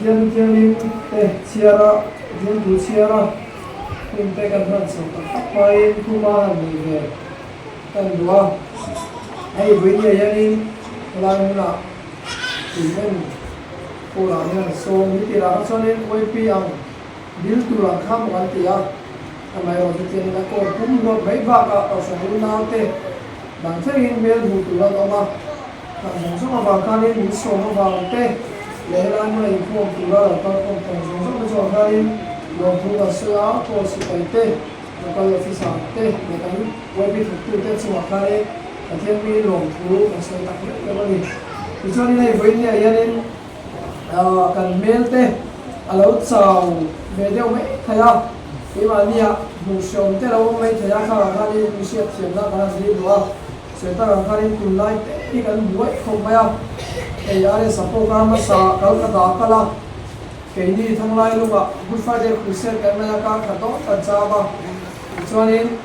Pathian Thianghlim te chhiar a, Pathian thu chhiar a, hun te kan hman chho tak tak hmain thuma han nei ve kan duh a. Hei vawinia hianin helai hmunah tui en pawlah hian sawm ni tih lah kha chuanin YP ang bil tur ang kha maw kan ti a, amaherawh chu tiangin a kawr pum huap mai bakah Kohhran unaute dang thlengin hmel hmuh tur an awm a. Kan zawng zawng avang khanin min sawm avang te leh helai hmuna inkhawm tura lo kal khawm tawng zawng zawng te chuan khanin lawmthu kan sawi a, Paul sipai te, local officer te leh kan YP thawktu te chungah khanin Pathian mi lawmthu kan sawi tak meuh meuh a ni. Tichuanin hei vawiin hianin kan hmel te a lo chau ve deuh mai thei a, keimahnia hmuh hreawm te lo awm mai thei a, khangah khanin mi hriatthiamna kan han zir duh a. Sweater ang khanin tunlai te hi kan buai khawp mai a, hei RS a pawh kha hmasa kal ka dah kal a, keini Thanglai lungah Good Friday Crusade kan nei a kar khat dawn kan cham a, tichuanin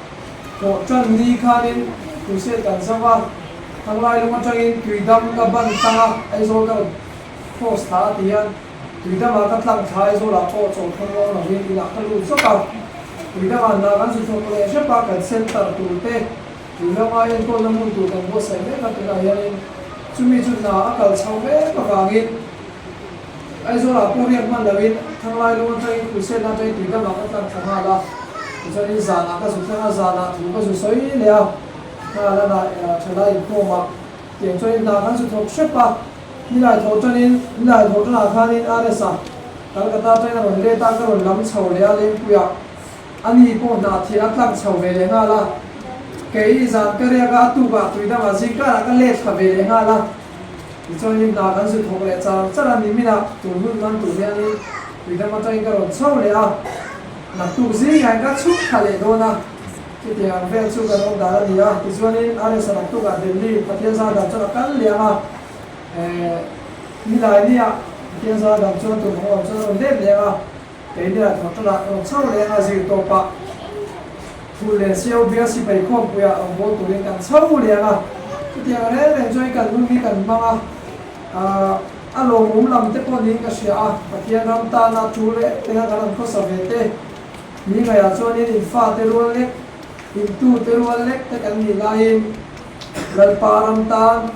pawh tan ni khanin Crusade kan zau a, Thanglai lung atangin Tuidam ka ban tlang a, Aizawl ka rawn cross thla a ti hian Tuidamah ka tlang thla Aizawlah pawh chawlhthawm ruang lovin inah ka lut zawk a, Tuidamah hna kan zu thawk leh hrep a, kan center tur te. Tui lama enkawlna hmun tur kan buatsaih mek a, tunah hianin chumi chu hna a kal chho mek avangin Aizawlah pawh riak hman loin Thanglai lung atangin Crusade atangin tui damah ka tlang thla nghal a, tichuanin zanah ka zu thleng a, zanah thu ka zu sawi leh a, nghal a nah thalai inkhawmah tiang chuanin hna kan zu thawk hrep a, nilai thawh tanin nilai thawh tanah khanin RS-a Calcutta atangin a rawn let a, ka rawn lam chho leh a Lengpuiah. A ni pawh hna thih a tlak chho ve leh nghal a, kei zan ka riak a, a tukah tui dangah zing karah ka let thla ve leh nghal a. Tichuanin hna kan zu thawk leh char char a, niminah tun hun man tur hianin tui dang atangin ka rawn chho leh a, naktuk zingah hian ka chhuk thla leh dawn a, chutiang ang vel chu kan awm dan a ni a. Tichuanin RS-a naktukah Delhi Pathian zar dam chuan a kal leh ang a, eh Nilainiah Pathian zar dam chuan tun ang awm chuan a rawn let leh ang a. Keini ah thawhṭanah rawn chho leng a zir tawp a, Phul leh Sio bial sipai khawmpuiah rawn bawl turin kan chho leng a, chutiang reng reng chuan kan hun hi kan hmang a, aah a lawmawm lam te pawh niin ka hria a, Pathian ram tana ṭul reng reng a kan han khawsa ve te, ni ngaiah chuanin in fate rual lek, in tute rual lek te kan nih laiin Lalpa ram tan,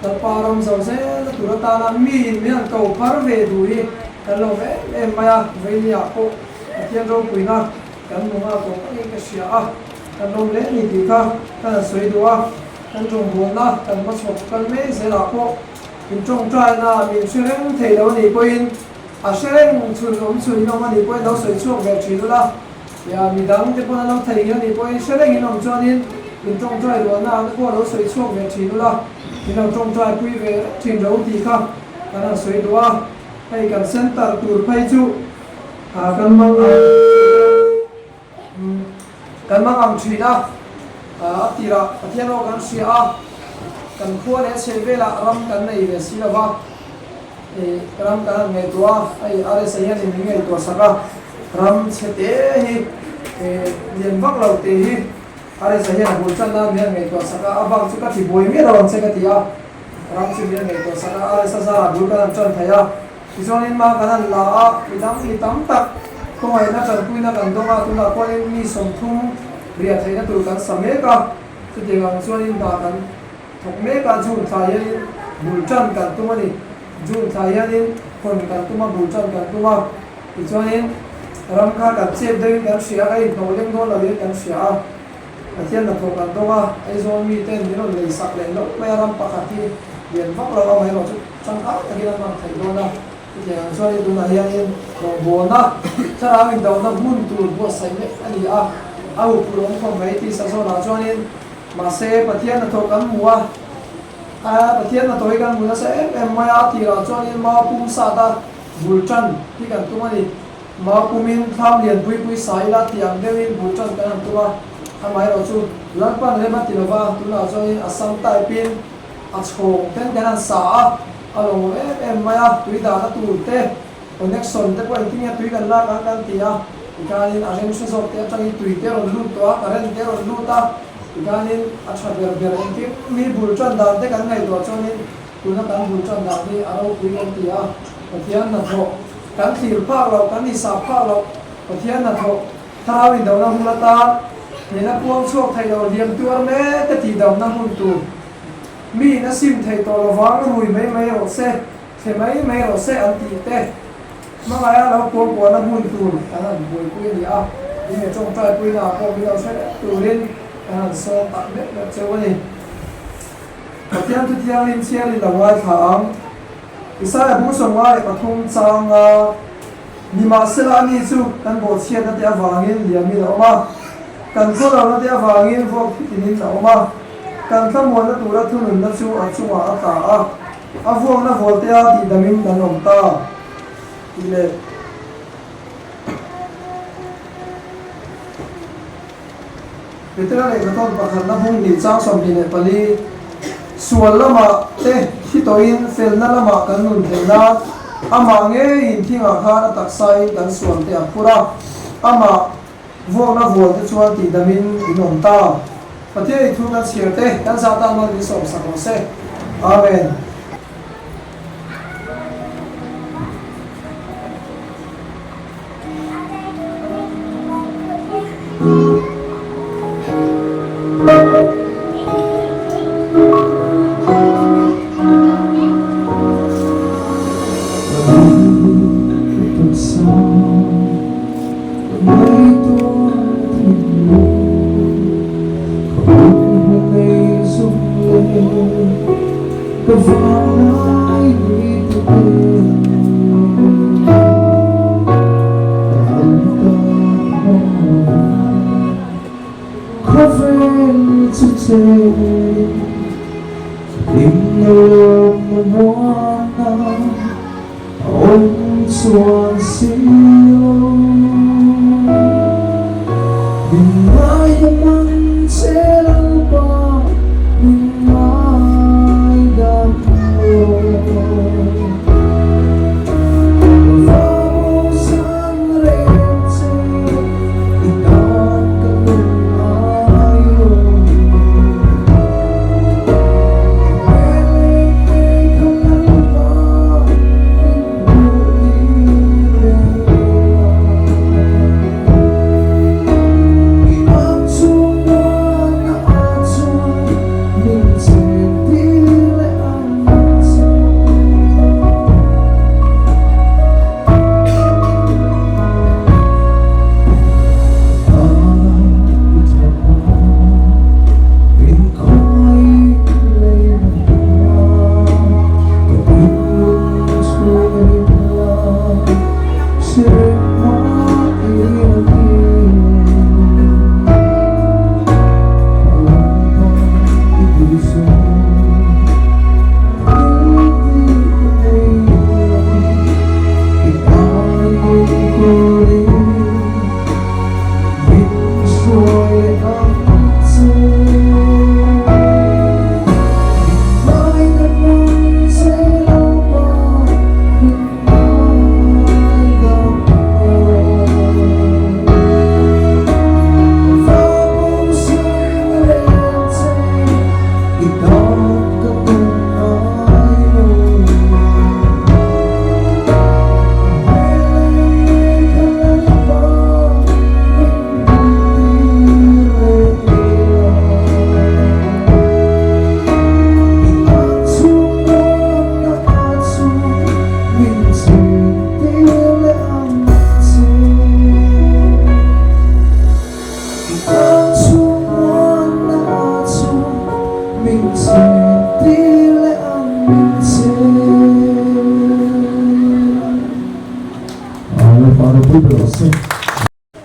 Lalpa ram zo zel a tur atana miin min han ko phar ve duh hi kan lo ve em em mai a, Veinia pawh Pathian ropuina kan hmu nghal tawh takin ka hria a, kan lawm hle ni tih kha kan han sawi duh a, kan rawngbawlna kan hmachhawp kal mek zelah pawh in tawngtaina min hre reng thei lo a nih pawhin a hre reng chhun awm chhun in awm a nih pawhin lo sawi chhuak ve thin ula, Ya, midang te pawn an lo thei ngei a nih pawhin hre rengin awm chuanin in tawngtai rualna ah te pawh lo sawi chhuak ve thin ula, in lo tawngtai pui ve reng thin ro tih kha kan han sawi duh a, hei kan center tur phei chu kan mang ang kan mang ang thin a, a tirah Pathian aw kan hria a, kan khua leh chheh velah ram kan nei ve si lova. Ih ram kan han ngaihtuah a, hei RSA hianin min ngaihtuah sak a, ram chhe te hi ih lian vak lo tih hi RSA hian a bul tan nan min han ngaihtuah sak a, a bak chu ka ti buai miah lo ang che ka ti a, ram chu min han ngaihtuah sak a, RSA zarah bul kan han tan thei a, tichuanin ma kan han la a, mi dang mi tam tak khawngaihna tanpuina kan dawng a, tunah pawhin mi 30 riah theihna tur kan sa mek a, chutiang ang chuanin hna kan. Thawk mek a, June thla hianin bul tan kan tum a ni. June thla hianin hawn kan tum a, bul tan kan tum a. Tichuanin ram kha kan chep deuhin kan hria a, ka inhnawh leng dawn lohin kan hria a. Pathian hnathawh kan dawng a, Aizawl miten min rawn lei sak leh loh mai a, ram pakhat hi lian vak lo a, amaherawh chu tangkai takin an hmang thei dawn a. Chutiang ang chuanin tunah hianin rawngbawlna, thlarau indohna hmun tur buatsaih mek a ni a, a huphurh awm khawp mai tih sazawnah chuanin Mahse, Pathian hnathawh kan hmu a, a Pathian hnathawh hi kan hmu nasa em em mai a, a tirah chuanin mau pum sat a bul tan hi kan tum a ni. Mau pumin thlam lian pui pui sa ila tih ang deuhin bul tan kan han tum a, amaherawh chu Lalpan rem a ti lova, tunah chuanin Assam type-in a chhawng ten kan han sa a, a lawmawm em em mai a, tui dahna tur te, connection te pawh engtin nge tui kan lak ang kan ti a, tikhanin a rem hre zawk te atangin tui te a rawn lut tawh a, current te a rawn lut a, tikhanin a tha ber ber engkim mi bul tan dan te kan ngaihtuah chuanin tuna kan bul tan dan hi a ropui kan ti a, Pathian hnathawh. Kan thlir phak loh, kan hisap phak loh Pathian hnathawh Thlarau indona hun atan hnena puang chhuak theih loh hliam tuar mek te tihdamna hmun tur mi in a sim theih tawh lovang rui mai mai rawh se, thle mai mai rawh se an tih te hmangaia lo puang kuahna hmun tur kan han buaipui a ni a, in he tawngtai puina ah pawh min lo hre reng turin kan han sawm tak meuh meuh cheu a ni. Pathian thu thianghlim chhiarin lo ngaithla ang. Isaia bung 53 changa Nimahsela ani chu kan bawhchhiatna te avangin liamin a awm a, kan khawlona te avangin vuak thitinin a awm a, kan thlamuanna tura thununna chu a chungah a tla a, a vuakna vualtea tihdamin kan awm ta tih leh. Petera lehkhathawn pakhatna bung hnih chang 24, Sual lamah te thi tawhin felna lamah kan nun theih nan amah ngeiin thingah khan a taksain kan sual te a phur a, amah vuakna vual te chuan tihdamin in awm ta. Pathian i thu kan chhiar te kan zah tan mal min sawmsak rawh se. Amen.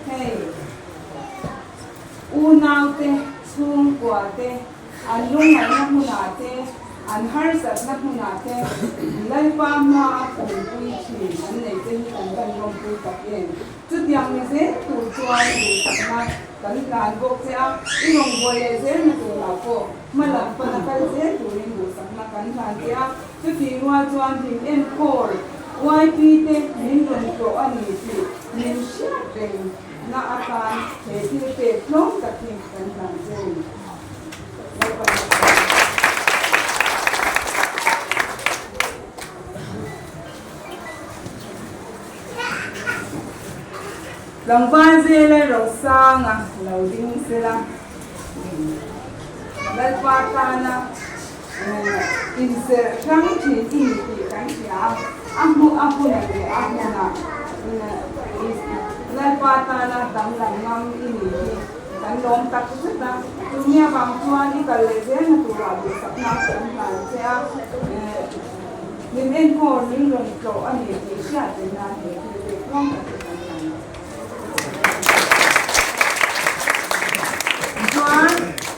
Hei, unaute, chhungkuate, an lungngaihna hmunah te, an harsatna hmunah te Lalpa hmaa awmpui thin an nei te hi kan van lawmpui tak em? Chutiang ni zel tur chuan duhsakna kan hlan bawk che a, i rawngbâwl leh zelna turah pawh hma lam pana kal zel turin duhsakna kan hlan che a. Chutih rual chuan hlim enkawl YP te min rawn tlawh a ni tih min hriat reng na atan he thil pek tlawm tak hi kan hlan che a ni. Lalpa Malsawmna. Tlangval zela Rosanga lo ding sela, Lalpa tana inserh hrang thin i ni tih kan hria a, a hmuh a hmun leh a hmunah Lalpa tana danglam ngam i ni hi kan lawm tak zet a. Chumi avang chuan i kal leh zelna turah duhsakna kan hlan che a. Min enkawl min rawn tlawh a ni tih hriat reng nan he thil pek tluang tak hi kan hlan a. Tichuan,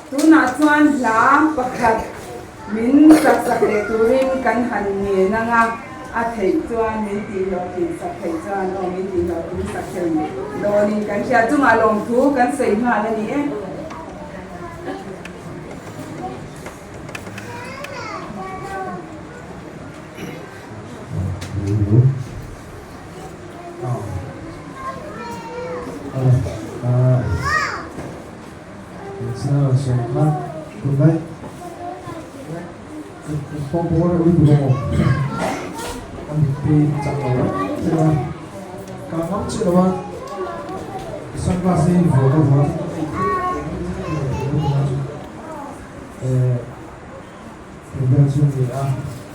tunah chuan hla pakhat min sak sak leh turin kan han ngen ang a, a theih chuan min tihhlawhtlin sak theih chuan aw min tihhlawhtlin sak thei dawnin kan hria. Chungah lawmthu kan sawi nghal a ni e. Rebel chu ni a,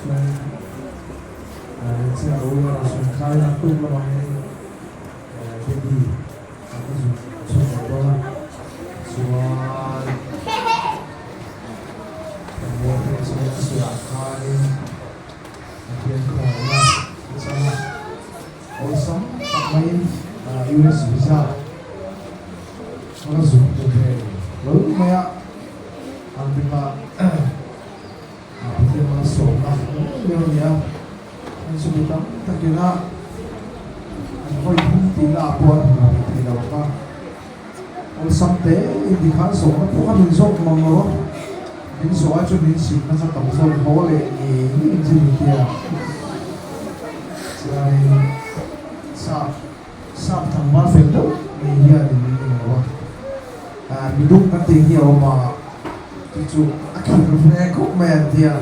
chuan Rinchhia lo ila rawn khai a, tuk lamah hian Daddy a ka zuk chhuak lo dawn a, chuan kan bawr te chuan a suah khanin a hian khawngaihna a chang a, awlsam tak maiin US visa a ka zuk hmu ve lo mai a. Ang bika Pathian malsawmna mai a ni a, an chumi tam takina an vawi thum tihna ah pawh an hmu ve thei lo ang a, awlsam te in tikhan zawhna pawh kha min zawk mang lo a, min zawh ai chuan min sim nasa tam zawk haw leh ngei ngei chu ni tia chuanin sap Sap tlangval fel deuh mai hian in min eng lo a, mi dum kan tih hi a awm a, chu chu a khir ve khawp mai an ti a,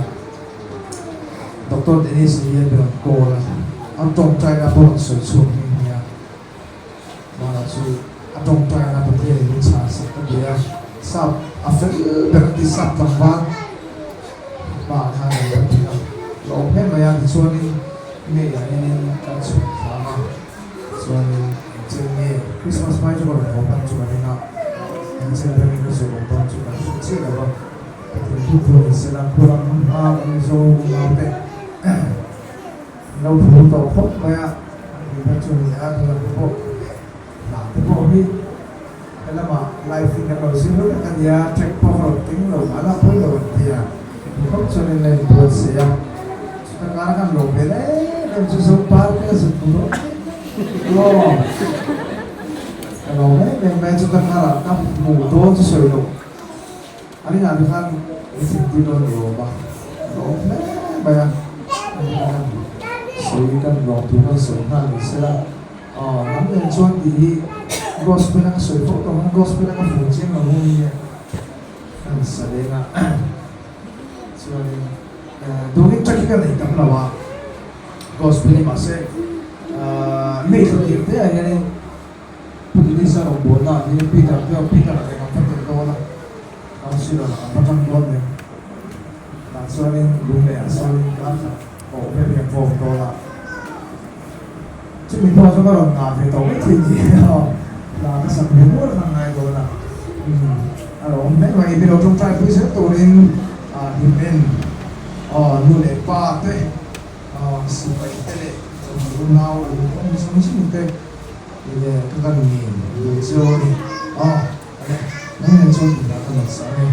Doctor Dennis hi hian min rawn call a, a tawngtaina pawh rawn sawi chhuak nghe nghe a, mahla chu a tawngtaina Pathian in min chhan sak ka ti a, sap a fel ber an ti sap tlangval hmaah khan a lo ti a, lawm hle mai a, tichuanin May ah hianin kan chhuk thlam a. Chuanin engchen nge Christmas hmai chu ka rawn haw hman chu ka ring a, engchen rengin ka zuk awm dawn chu kan hre chiah lo va, Pathian thu thu a ni sela, khulam hma kan Mizo naute an lo phur tawh khawp mai a, an hlim chu a ni a, tunah te pawh hla te pawh hi helamah live in kan lo zir vek a nia, track pawh ka rawn keng lo mahla pawi lo an ti a, mi khawp chuanin la inbuatsaih a. Ka kar kan lo ve em em chu Zopar te a zut hmu dawn em aw. Ka lo em em mai chu ka karah ka hmu dawn chu sawi loh. A rinah te khan min thinpui dawn ni awm a, ka lo awm hle mai a. Sawi kan lawm tur kan sawi nghal ni sela. Aw lam nen chuan tih hi gospel a ka sawi fo tawh khan gospel a ka fuh chiang lo hu ni e. Kan sa leng a chuanin. Duhin track hi ka nei tam lo a, gospel hi mahse mi thla tir te ah hianin Pu Denisa rawngbawlna ah hian Peter te Peter a eng an va tel dawn a, councillor an va tang dawn nen tah chuanin lung leh ah sawn kar khat awh vel hi an va awm dawn a, chumi hnuah chuan ka rawn ngah ve tawh maithei ni a, hla ka sak ve nual kha ngai dawn a, a lo awm hle mai, mi lo tawngtai pui zel turin. Hlimmen nu leh pa te, sipai te leh unau awm zawng zawng te leh ka kan ngen duh chu a ni. Aw, ale, nang nen chuan tihna ka rawn sa ang e.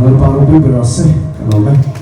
Lalpa ropui ber rawh se ka lawm e.